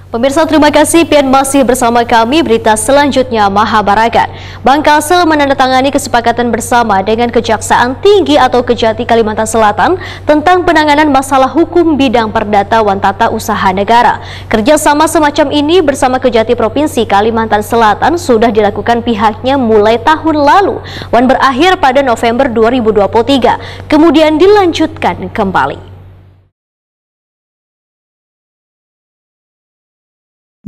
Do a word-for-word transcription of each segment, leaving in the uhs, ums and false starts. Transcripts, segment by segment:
Pemirsa, terima kasih pian masih bersama kami. Berita selanjutnya, Mahabarakat. Bank Kalsel menandatangani kesepakatan bersama dengan Kejaksaan Tinggi atau Kejati Kalimantan Selatan tentang penanganan masalah hukum bidang perdata wan tata usaha negara. Kerjasama semacam ini bersama Kejati Provinsi Kalimantan Selatan sudah dilakukan pihaknya mulai tahun lalu wan berakhir pada November dua ribu dua puluh tiga, kemudian dilanjutkan kembali.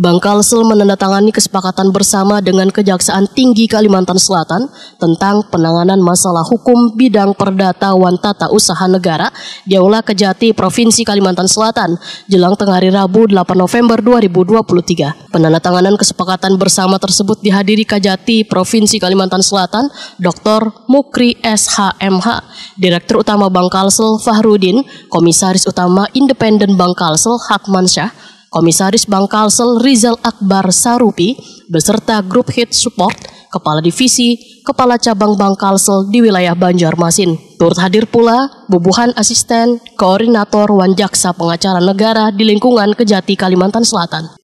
Bank Kalsel menandatangani kesepakatan bersama dengan Kejaksaan Tinggi Kalimantan Selatan tentang penanganan masalah hukum bidang perdata wan tata usaha negara di Aula Kejati Provinsi Kalimantan Selatan jelang tengah hari Rabu, delapan November dua ribu dua puluh tiga. Penandatanganan kesepakatan bersama tersebut dihadiri Kajati Provinsi Kalimantan Selatan, Doktor Mukri S H M H, Direktur Utama Bank Kalsel Fahrudin, Komisaris Utama Independen Bank Kalsel Hatmansyah, Komisaris Bank Kalsel Rizal Akbar Sarupi, beserta Group Head Support, Kepala Divisi, Kepala Cabang Bank Kalsel di wilayah Banjarmasin. Turut hadir pula bubuhan asisten, koordinator, wan jaksa pengacara negara di lingkungan Kejati Kalimantan Selatan.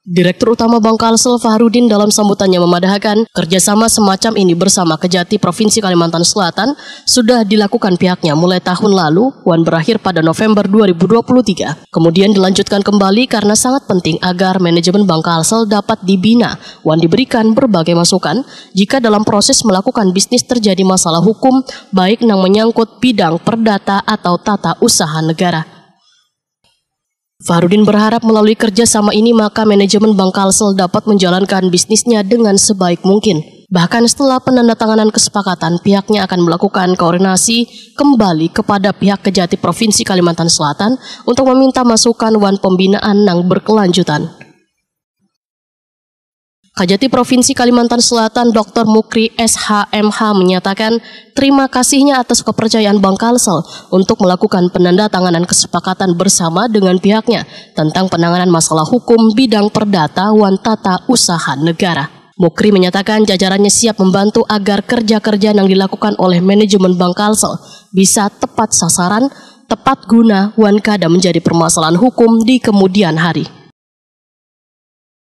Direktur Utama Bank Kalsel Fahrudin dalam sambutannya memadahakan, kerjasama semacam ini bersama Kejati Provinsi Kalimantan Selatan sudah dilakukan pihaknya mulai tahun lalu wan berakhir pada November dua ribu dua puluh tiga. Kemudian dilanjutkan kembali karena sangat penting agar manajemen Bank Kalsel dapat dibina wan diberikan berbagai masukan jika dalam proses melakukan bisnis terjadi masalah hukum, baik nang menyangkut bidang perdata atau tata usaha negara. Fahrudin berharap melalui kerjasama ini maka manajemen Bank Kalsel dapat menjalankan bisnisnya dengan sebaik mungkin. Bahkan setelah penandatanganan kesepakatan, pihaknya akan melakukan koordinasi kembali kepada pihak Kejati Provinsi Kalimantan Selatan untuk meminta masukan wan pembinaan nang berkelanjutan. Kajati Provinsi Kalimantan Selatan, Doktor Mukri S H M H, menyatakan terima kasihnya atas kepercayaan Bank Kalsel untuk melakukan penandatanganan kesepakatan bersama dengan pihaknya tentang penanganan masalah hukum bidang perdata wan tata usaha negara. Mukri menyatakan jajarannya siap membantu agar kerja-kerja yang dilakukan oleh manajemen Bank Kalsel bisa tepat sasaran, tepat guna, wan kada menjadi permasalahan hukum di kemudian hari.